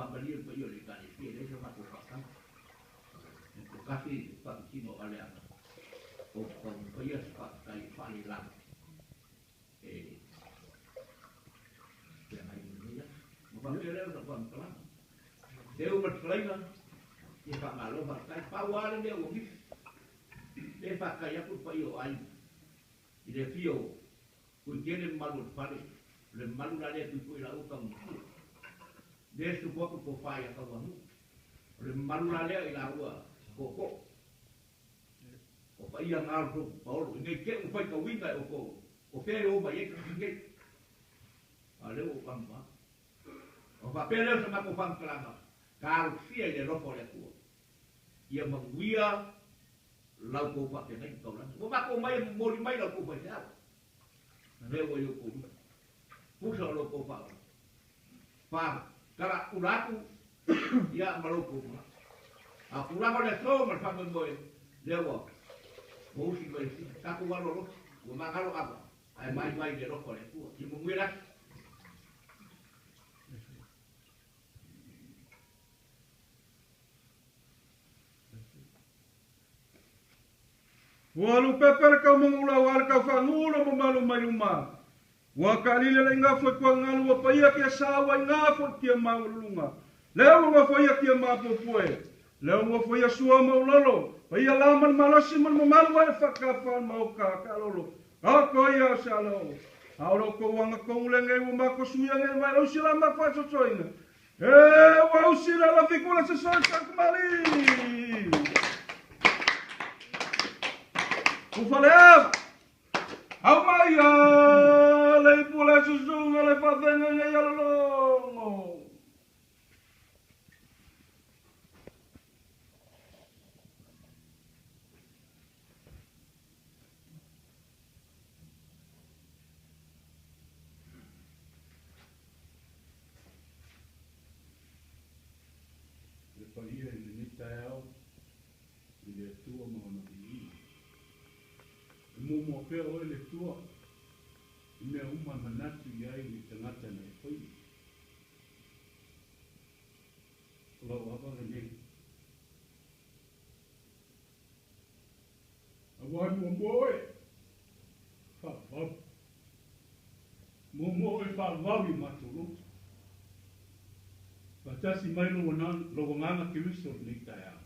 Faamalie le paia o le Ekalesia, e leai so matou faataga. O tasi faatutino o aleaga ou te taumafaia se faafetai e faalelava e feagai ma lenei aso. Ona faapea lea o sau faamatalaga, Seu ma le fetalaiga, ia faamalo faafetai. Pau lava le mea ua misi, lea e faafetai atu le paia o aiga i le afio o Tuitele ma malu o le fale, o le mamalu la lea e puipui laua tau matua. Lea e susu atu le tofa ia Tauanuu. O le mamalu la lea i laua tootoo. O paia na o le tou paolo, i nei te ua faitauina e outou, o fea e o mai ai tagata nei. A o lea ua ou talanoa atu. Ona faapea lea o se matou faamatalaga, talosia i le alofa o le Atua. Ia manuia la outou faafeagaiga taulagi. Ua matou omai e momoli mai la outou faifeau. Lea ua i outou lima. Pusa o lo outou faaola. Fa, tala ula atu, ia ma lo outou manatu. A o tulaga o le aso ma le faamoemoe, lea ua ua usi mai le sina. Tatou alolofi, ua magalo ava, ae vaivai i le alofa o le Atua. Ia manuia le aso. Ua alu pepe le kaumaga ula aua le taufaanuu lo mamalu mai luma. Ua taalile le igafo i tuagalu ua paia kia sa ua igafo i tia maualuluga. Lea ua nofoia tia mapuepue. Lea ua nofoia sua ma ulolo. Paia la ma le malosi ma le mamalu ai le faakafa o le maoka taalolo. Taoto ia o se alo. A o lo outou agatonu lenei ua matou suia nei mai lausi la matou faasoasoaina. E ua usi le alafiku le sesoi sakumali. Ufaleava. Au mai a le ipu le susuga le faafeagaiga i Alologo. Le paia i lenei taeao i le Atua ma Ona viiga. E muamua pea oe le Atua i mea uma e manatu i ai le tagata na e faia. O lau ava lenei. Aua e muamua oe faavavau. Muamua oe faavavau i o matou loto. Faatasi mai lou agaga Keriso i lenei taeao.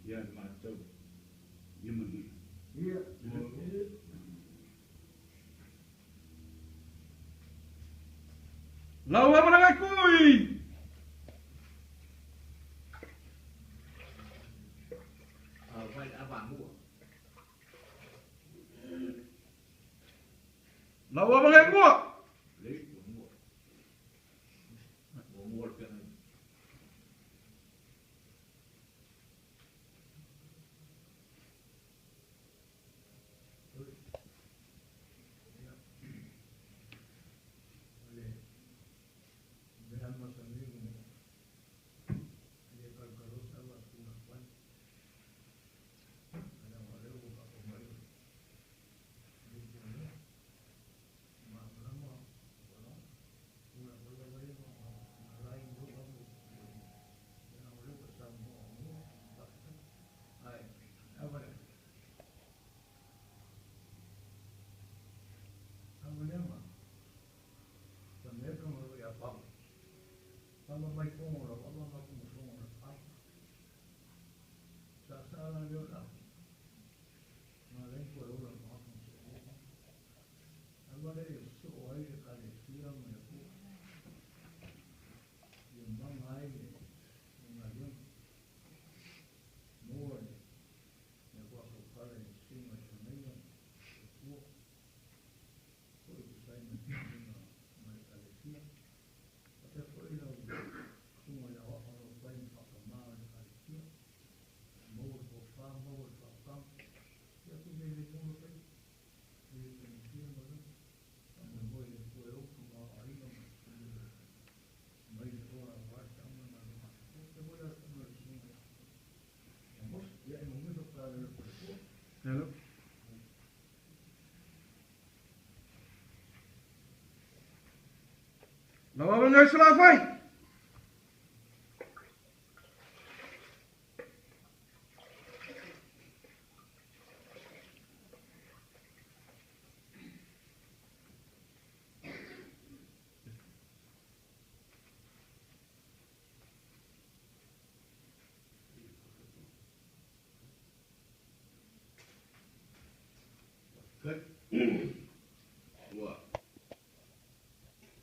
Ia i matou. Ia manuia. Ia. Lau ava lenei kui! Lau ava lenei mua! Hello. Lau ava lenei Salafai! Ua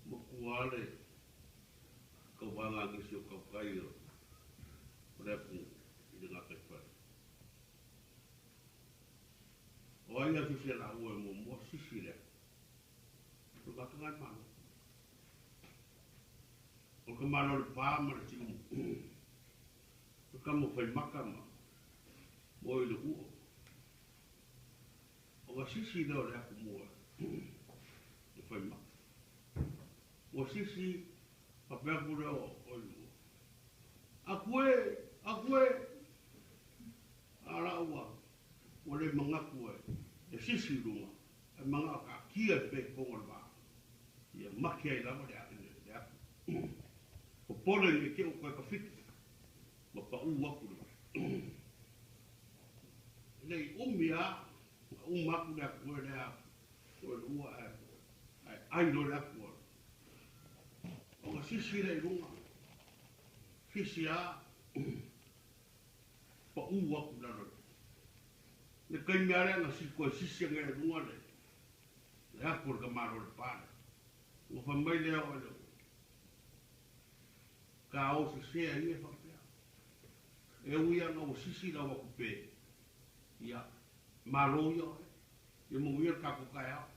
matua le tauvaga a nisi o tautai o le atunuu i le gataifale. O ai a sisi a laua e muamua sisi le atu. O le vataga e malo. O le ka malo le pa ma le tiumu. O le ka mo faimaka ma mo i le uo. O ka sisi lea o le atu mua le faimaka. Ua sisi papea ku lea o i lua. Aku e, aku e. A la ua, ua le manatu e, e sisi lunga. E manga o ka kia e pe kongo le vaa. Ia make ai lava le le atu. O pole ni ke o koe pawhiti. Ma pa u aku le. Nei umi a, uma aku le aku e le a, o le ua e, ai ai lo le aku. O ka sisi le lunga. Sisi a, pa u aku la lo. Le kai mea le nga si koe sisi ngai le lunga le. Le aku le ka maro le pale. Ua fa mai lea o le. Ka o se sea ia whakapea. E ui anga o sisi la waku pe. Ia, malo ia oe. Ia mo ia ka ko kai ao.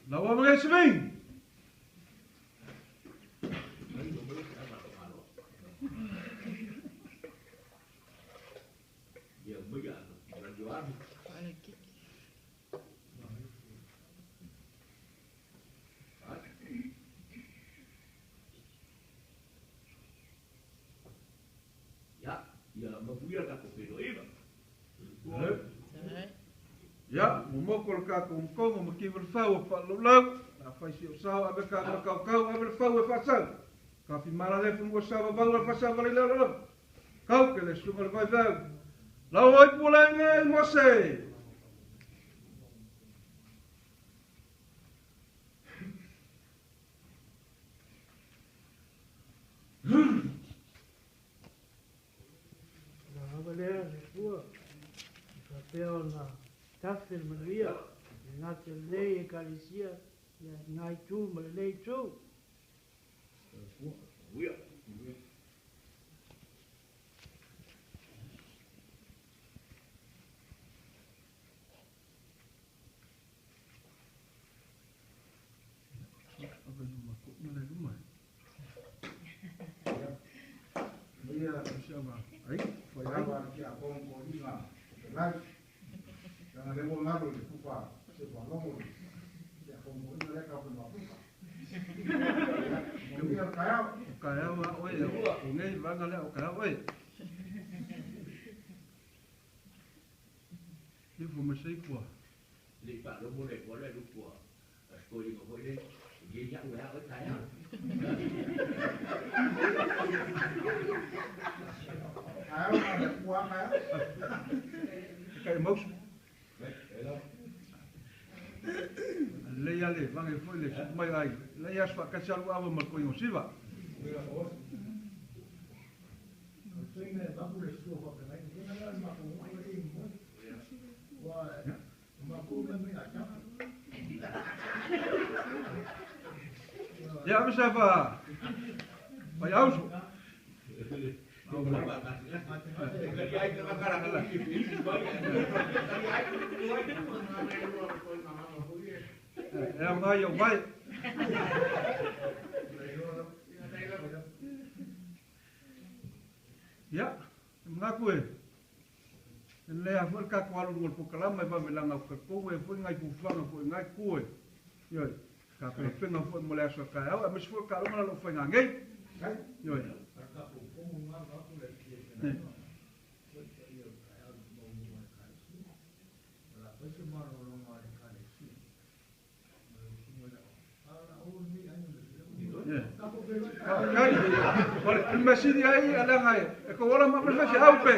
Lau ava ngai siving. Ia, mo moko le kākou mkongo ma kiwa le fau o wha lau, na whai si o sao abe ka ma kau kau abe le fau e whasau. Ka fi mara le fungo sa va vau le whasau vale le lau. Kau ke le sunga le vai vau. Lau oi pula ngai mose. La avalea le tua, i whapea o na tafe le manuia, le ngā te lei e kalisia, ia ngai tū ma le lei tū. Ave luma ko na le luma. Ia, Siama. Ai, fai ai. Lava ki a kong ko inga te lai. Kana le mo ngalo le kupa se pa longo. Ki a kong ko inga le ka ko ma kupa. Mo ia ka yao. O ka yao a oe, o nei vanga lea o ka yao oe. I fo ma sei pua. Le pa lo mo le ko le lu pua. Ko i ko le ye ya ua o ta ya. Ka yao na le kua ka yao. Kai mausu. Le ia le vanga e foi le suku mai ai. Le ia swa ka salu awa ma ko i siva. Ia ave sa fa. Fai auso. E au ngai au mai. Ia, ngaku e. Le a foi ka ko alu ngol pokalama e va melanga ka ko e foi ngai pufuanga foi ngai ku e. Ioi, ka pe penga foi mo le aso ka au, e me foi ka longa lo foi ngai. Ioi. Kai, ole masidi ai ala ngai. E ko wala ma ma au pe.